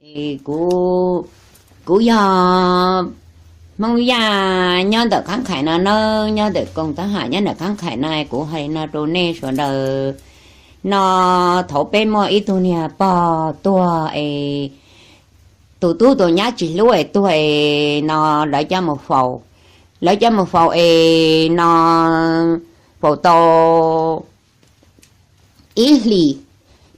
Kuv, kuv yog Hmoob Yaj nyob ntawm Qhab Khais no nawb, nyob ntawm koog tab ham nyob ntawm Qhab Khais no. Kuv hais no rau nej sawv daws no, thaum peb muaj ib tug niag pog tuag es tus tub tus nyab tsis hlub es tuag es no lawv coj mus faus, lawv coj mus faus es no faus tau ib hlis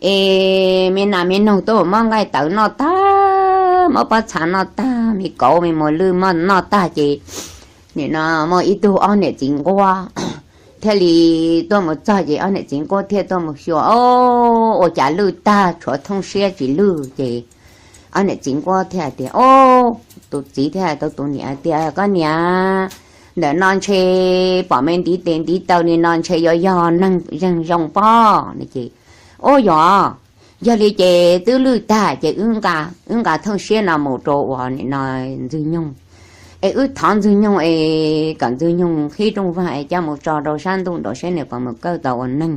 es me nas me noog tuaj mus muab nqaij tawv noj tag, muab pob txha noj tag, me kauv me muas lwj muab noj tag ces nim no muaj ib tug ob niam txiv nquab thiaj li tuaj mus txog ces ob niam txiv nquab thiaj tuaj mus xyuas, o, ua cas lwj tag tshuav thooj siab tsis lwj ces ob niam txiv nquab thiaj tias, o, tus txiv thiaj tau tus niam tias, koj niam, ntawm no ntshe pom me ntiv tes ntiv taw li no ntshe yuav yog neeg zeeg zoo pob no ces, o, yog, yog li ces twb lwj tag ces wb nqa, wb nqa thooj siab no mus rau uas nim no Ntxwg Nyoog es wb thov Ntxwg Nyoog es kom Ntxwg Nyoog qhib rooj vag es coj mus tso rau sab ntuj nraud seb nws puas mus kawj tau ua neeg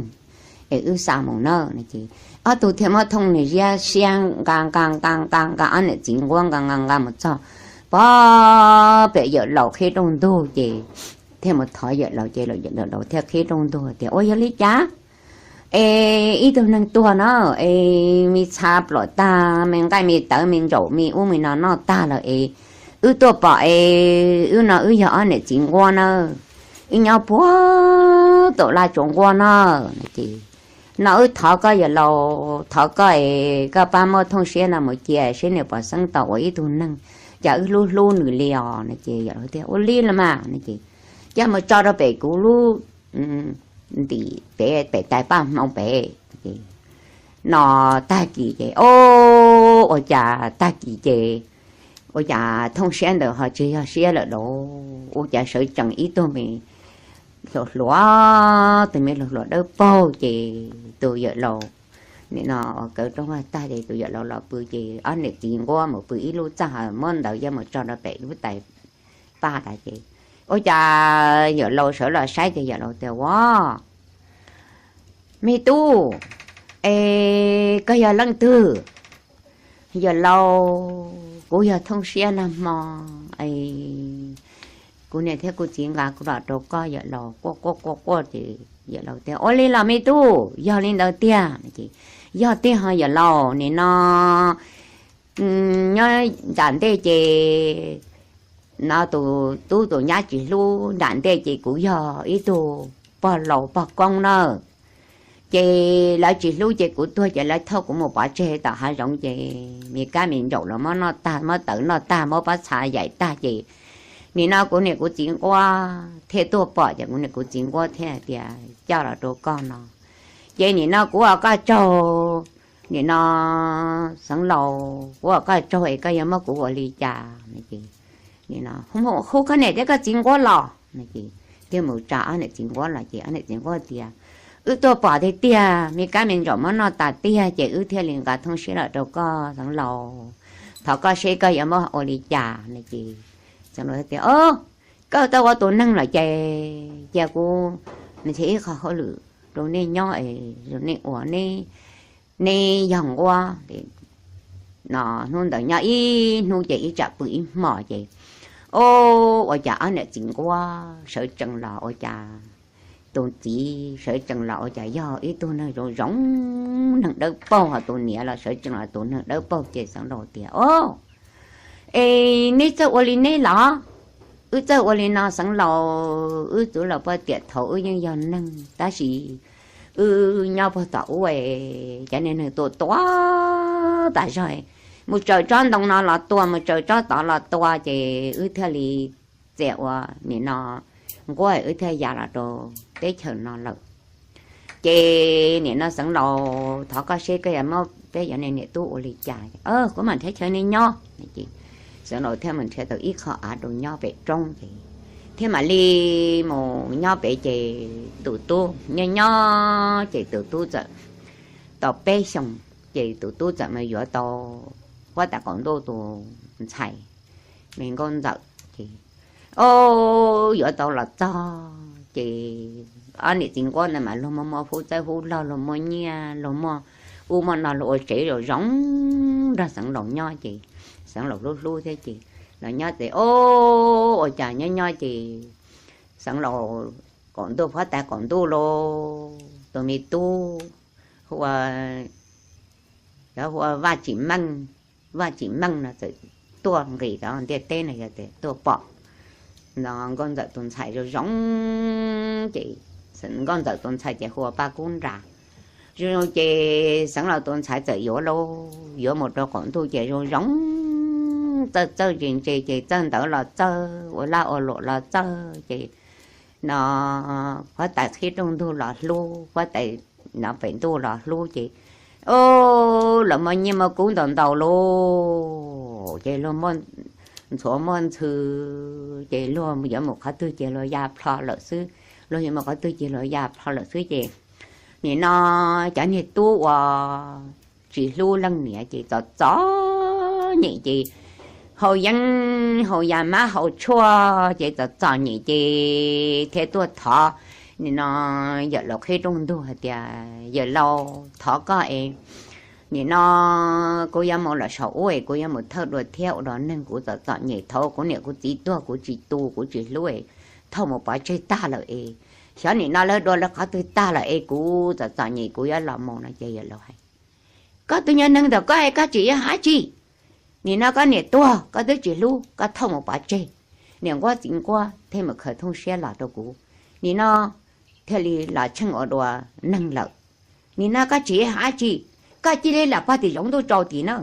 es wb xa mus nawb no ces ob tug thiaj muab thooj nws siab nqa nqa nqa nqa nqa ob niam txiv nquab nqa nqa nqa mus txog pog pem yawm laus qhib rooj ntug ces thiaj mus thov yawm laus ces yawm laus thiaj qhib rooj ntug tias, ua yog li cas es ib tug neeg tuag na es me txha plom tag, me nqaij me tawv me ntsaum me ub me no noj tag lawm es wb tuaj pom es wb no wb yog ob niam txiv nquab na, wb nyob puag tom laj tsuas nquab no no ces no wb thov koj yawm laus, thov koj es koj pab muab thooj siab no mus cia seb nws puas xeeb tau ua ib tug neeg, cas wb hlub hlub nws li os no ces yawm laus tias, ua li los mas no ces coj mus tso rau pem kuv lub ntim pem, pem tais paj hmoov pem no tag kis ces, o, ua cas tag kis ces ua cas thooj siab ntawd ho tsis yog siab lawm lauj, ua cas sawv tsees ib tug me hluas hluas, tus me hluas hluas dawb paug ces tus yawm laus nim no uas kaw rooj vag tag ces tus yawm laus los pw ces ob niam txiv nquab mus pw ib lub txaj ha muab ntawd coj mus tso rau pem lub tais paj tas ces ua cas yawm laus sawv los saib ces yawm laus tias, ua, me tub, es koj yog leej twg? Yawm laus, kuv yog thooj siab nag hmo es kuv niam thiab kuv txiv nqa kuv los rau koj yawm laus, quaj quaj quaj quaj ces yawm laus tias, ua li los me tub, yog li ntawd tiag? Yog tiag ho yawm laus, nim no nyob nram ntej ces no tus tub tus nyab tsis hlub, nram ntej ces kuv yog ib tug pog laus pog koob nawb, ces lawv tsis hlub ces kuv tuag ces lawv thauj kuv mus pov tseg tom hav zoov ces me kab me ntsaum los muab noj tag, muab tawv noj tag, muab pob txha yaim tag ces nim no kuv niam kuv txiv nquab thiaj tuaj pom ces kuv niam kuv txiv nquab thiaj tias coj los rau koj no. Ces nim no kuv ua koj tsaug, nim no xeev laus, kuv ua koj tsaug es koj yuav muab kuv ua li cas? Hu koj niam thiab koj txiv nquab los. Thiaj mus tsa ob niam txiv nquab los ces ob niam txiv nquab tias, wb tuaj pom tiag tiag, me kab me ntsaum muab noj tas tiag ces wb thiaj li nqa thooj siab los rau koj xeev laus, thov koj seb koj yuav muab ua li cas no ces xeev laus tias, koj tau ua tus neeg lawm ces cia kuv nrhiav ib qho hauj lwm rau nej nyob es nej ua, nej yog nquab no. Hnub ntawd nyob ib hnub ces ib tsam pw ib hmos ces, o, ua cas ob niam txiv nquab sawv tsees los ua cas tus txiv sawv tsees los ua cas yog ib tug neeg zoo zoo, neeg dawb paug, ho tus niam los sawv tsees los tus neeg dawb paug ces xeev laus tias, o, es neb txawj ua li neb los? Wb txawj ua li no xeev laus, wb txwv los puag tiam thaum wb yeej yog neeg tab sis wb nyob puag tom ub es cov niag neeg tua tua tas zog, mus tsaws tsob ntoo no los tua, mus tsaws tsob tod los tua ces wb thiaj li txia ua nim no nquab wb thiaj ya los rau teb chaws no lawm. Ces nim no xeev laus, thov koj seb koj yuav muab peb cov niam tub ua li cas? Kuv mam nrhiav chaw nej nyob. Xeev laus thiaj mus nrhiav tau ib qho av rau nyob pem roob ces thiaj mam li mus nyob pem ces tus tub nyob nyob ces tus tub txawm tau peb xyoos ces tus tub txawm mus yuav tau huab tais qaum ntuj tus ntxhais me nkauj ntxawm ces, o, yuav tau los txog ces ob niam txiv nquab ntawd mas luag muaj muaj hub txawb hub log, luag muaj nyiaj, luag muaj ub muaj no los ua tsev zoo zoo nrog Xeev Laus nyob ces Xeev Laus hlub hlub thiab ces los nyob ces o, ua cas nyob nyob ces Xeev Laus qaum ntuj, huab tais qaum ntuj los tus me tub hu ua, hu ua Vaj Tsim Meej, Vaj Tsim Meej no txawm tuaj nqis rau ntiaj teb no yog tias tuaj pom no Nkauj Ntxawm tus ntxhais zoo zoo ces Nkauj Ntxawm tus ntxhais ces hu ua Paj Kub Nras. Zoo zoo ces Xeev Laus tus ntxhais txawm yuav lauj, yuav mus rau qaum ntuj ces zoo zoo, txawj txawj ntse ntse ces txawj ntawv los txawj, ua laj ua luam los txawj ces no huab tais qhib rooj ntug los hlub, huab tais no pem ntuj los hlub ces o, los muaj nyiaj muaj kub ntau ntau lauj ces luag muaj ntxhuav muaj ntxhw ces luag yuav mus qhov twg ces luag ya plho lawm xwb, luag yuav mus qhov twg ces luag ya plho lawm xwb ces nim no cov niag tub uas tsis hlub leej niam ces txom txom nyem ces haus yeeb haus yas mab haus tshuaj ces txom txom nyem ces thiaj tuaj thov nim no yawm laus qhib rooj ntug hais tias yawm laus thov koj es nim no kuv yuav mus lawm saum ub es kuv yuav mus thawj dua thiab ua rau neeg kuv txom txom nyem, thaum kuv niam kuv txiv tuag kuv tsis tu kuv tsis hlub es thauj mus pov tseg tag lawm es xyov nim no lawv dua lawv qhov twg tag lawm es kuv txom txom nyem kuv yuav los mus no ces yawm laus hais koj tus nyuag neeg ntawm koj es koj tsis ib hab tsi, nim no koj niam tuag koj twb tsis hlub koj thauj mus pov tseg, niam nquab txiv nquab thiaj mus khaws thooj siab los rau kuv, nim no thiaj li los tsheej ua dua neeg lawm, nim no koj tsis ib hab tsi, koj cia li lam pog tim zoov ntuj tsaus tim na.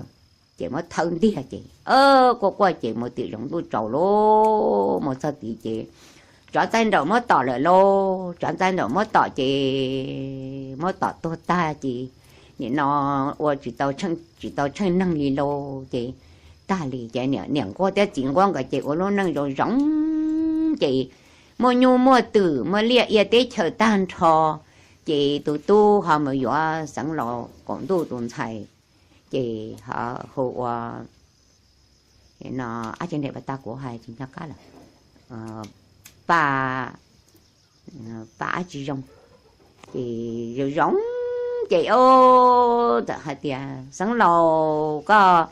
Ces muab thawb ntiag ces quaj quaj ces mus tim zoov ntuj tsaus lauj, mus txog tid ces tsov ntxaij nraum muab tom lawm lauj, tsov ntxaij nraum muab tom ces muab tom tuag tag ces nim no ua tsis tau tsheej neeg li lauj ces tag li ces niam nquab thiab txiv nquab nkawd ces ua lub neej zoo zoo ces muaj nyuj muaj twm muaj liaj ia teb chaws tag nrho, ces tus tub ho mus yuav Xeev Laus qaum ntuj tus ntxhais ces ho hu ua no, ab tsi nrem pas tas kuv hais tsis nco qab lawm, Paj, Paj ab tsi zoo, ces zoo zoo ces o, txawm hais tias Xeev Laus koj,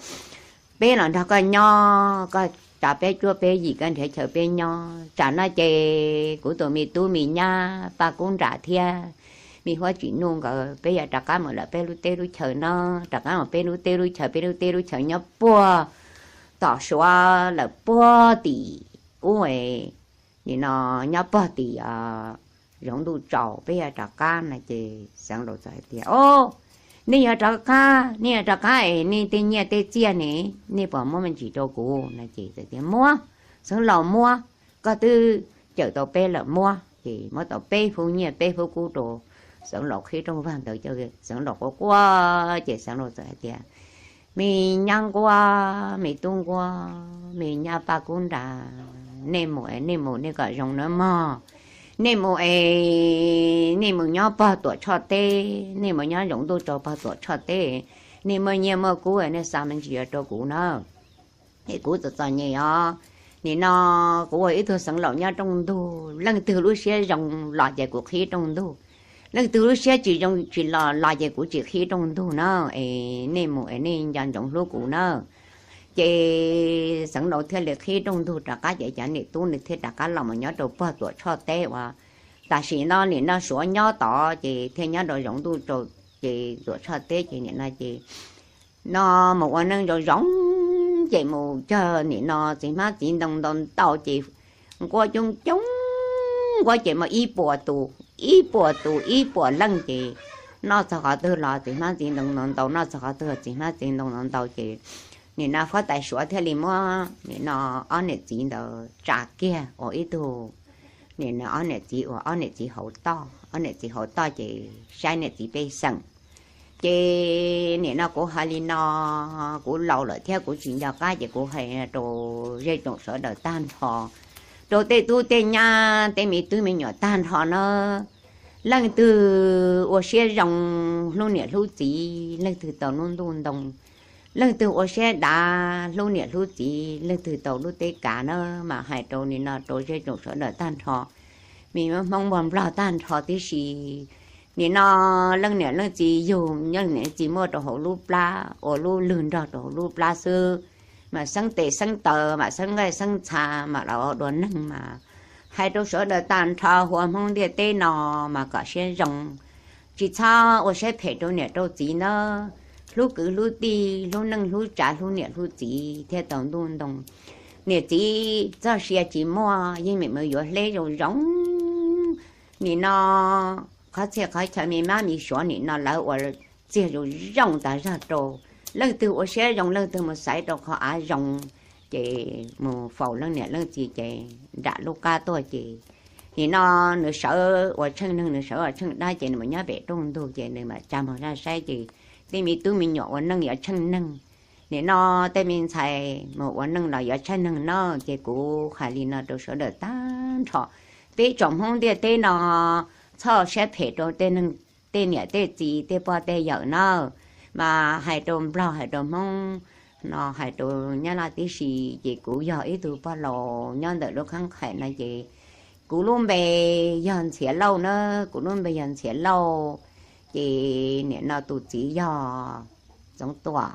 peb los nrog koj nyob, koj tsa peb cuab peb yim, koj nrhiav chaw peb nyob, tsam no ces kuv tus me tub me nyab Paj Kub Nras thiab me huab tsim nuj nkawd peb yuav rov qab mus lawm peb lub teb lub chaw no, rov qab mus peb lub teb lub chaw, peb lub teb lub chaw nyob puag tom Suav lawm puag tim ub, nim no nyob puag tim zoov ntuj tsaus, peb yuav rov qab no ces Xeev Laus txawm hais tias o, nej yuav rov qab, nej yuav rov qab es nej tej nyiaj tej txiaj ne, nej puas muab me ntsis rau kuv no ces txawm tias muab, Xeev Laus muab, koj twb cawm tau peb lawm muab, ces muab tau peb fub nyiaj peb fub kub rau Xeev Laus qhib rooj vag ntawd, Xeev Laus quaj quaj ces Xeev Laus txawm hais tias me nyab nquab, me tub nquab, me nyab Paj Kub Nras, nej mus es nej mus nej kom zoo nawb mog, nej mus es nej mus nyob pog Tuam Tshoj teb, nej mus nyob zoov ntuj tsaus pog Tuam Tshoj teb, nej muaj nyiaj muaj kub nej xa me ntsis rau kuv na. Es kuv txom txom nyem os, nim no kuv ua ib tug Xeev Laus nyob rooj ntug, leej twg lub siab zoo los ces kuv qhib rooj ntug, leej twg lub siab tsis zoo tsis los los ces kuv tsis qhib rooj ntug na. Es nej mus es nej nco ntsoov hlub kuv na. Ces Xeev Laus thiaj li qhib rooj ntug rov qab ces cov niam tub nws thiaj rov qab los mus nyob rau pog Tuam Tshoj teb uas tam sim no nim no Suav nyob tod ces thiaj nyob rau zoov ntuj tsaus, ces Tuam Tshoj teb ces nim no ces no mus ua neej zoo zoo ces mus cog nim no txiv hmab txiv ntoo ntau ntau ces nquab coob coob, nquab ces muaj ib puas tus, ib puas tus ib puas leej ces noj txog qhov twg los txiv hmab txiv ntoo ntau ntau, noj txog qhov twg txiv hmab txiv ntoo ntau ntau ces nim no huab tais Suav thiaj li muab nim no ob niam txiv ntawd tsa kiag ua ib tug, nim no ob niam txiv ua ob niam txiv hauv toj, ob niam txiv hauv toj ces saib niam txiv pej xeem. Ces nim no kuv hais li no, kuv laus lawm thiab kuv tsis nco qab ces kuv hais rau zej tsoom sawv daws tag nrho, rau tej tub tej nyab tej me tub me nyuam tag nrho na. Leej twg ua siab zoo hlub niam hlub txiv leej twg tau lub ntuj ntoo, leej twg ua siab dav hlub niam hlub txiv leej twg tau lub teb kav na. Mas hais rau nim no rau zej tsoom sawv daws tag nrho, me Hmoob Nplog tag nrho tib si, Nim no leej niam leej txiv yug, leej niam leej txiv muaj rau hauv lub plab, ua lub lwg nrog rau hauv lub plab xwb, mas xeeb tes xeeb taw, mas xeeb nqaij xeeb txha, mas los dua neeg mas hais rau sawv daws tag nrho hua Hmoob ntiaj teb no mas kom siab zoo, tsis txhob ua siab phem rau niam rau txiv nawb. Hlub kwv hlub tij, hlub neej hlub tsav, hlub niam hlub txiv thiab tau ntuj ntoo. Niam txiv txoj sia tsis muaj, yeej meem mus yuav hleb zoo zoo. Nim no qhov txhia qhov chaw me mab me suav nim no lawv ua txiag zoo zoo tas zog rau. Leej twg ua siab zoo, leej twg mus xaiv rau qhov av zoo, ces mus faus leej niam leej txiv ces nram lub qab tuaj ces nim no nws sawv ua tsheej neeg, nws sawv ua tsheej dab ces nws mus nyob pem rooj ntug ces nws mam tsa mog zaj saib ces tej me tub me nyuam ua neej yuav tsheej neeg. Nim no tej me ntxhais mus ua neej los yuav tsheej neeg no ces kuv hais li no rau sawv daws tag nrho. Peb tsoom Hmoob ntiaj teb no txhob siab phem rau tej neeg, tej niam tej txiv, tej pog tej yawm na. Mas hais rau Nplog hais rau Hmoob no hais rau Nyab Laj tib si, ces kuv yog ib tug pog laus nyob ntawm lub kheeb qhais no ces kuv lub npe yog Ntxhiav Lauj na, kuv lub npe yog Ntxhiav Lauj. Ces nim no tus txiv yog Txoov Tuam.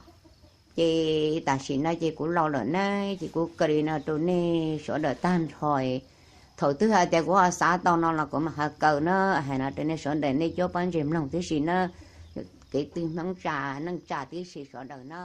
Ces tam sim no ces kuv laus lawm ne, ces kuv kaw li no rau nej sawv daws tag nrho. Thaum twg hais tias kuv ho xav tau no los kuv mam ho kaw na, hais no rau nej sawv daws nej cuab pob ntseg mloog tib si na, kev twg Hmoob tsa neej tsa tib si sawv daws na.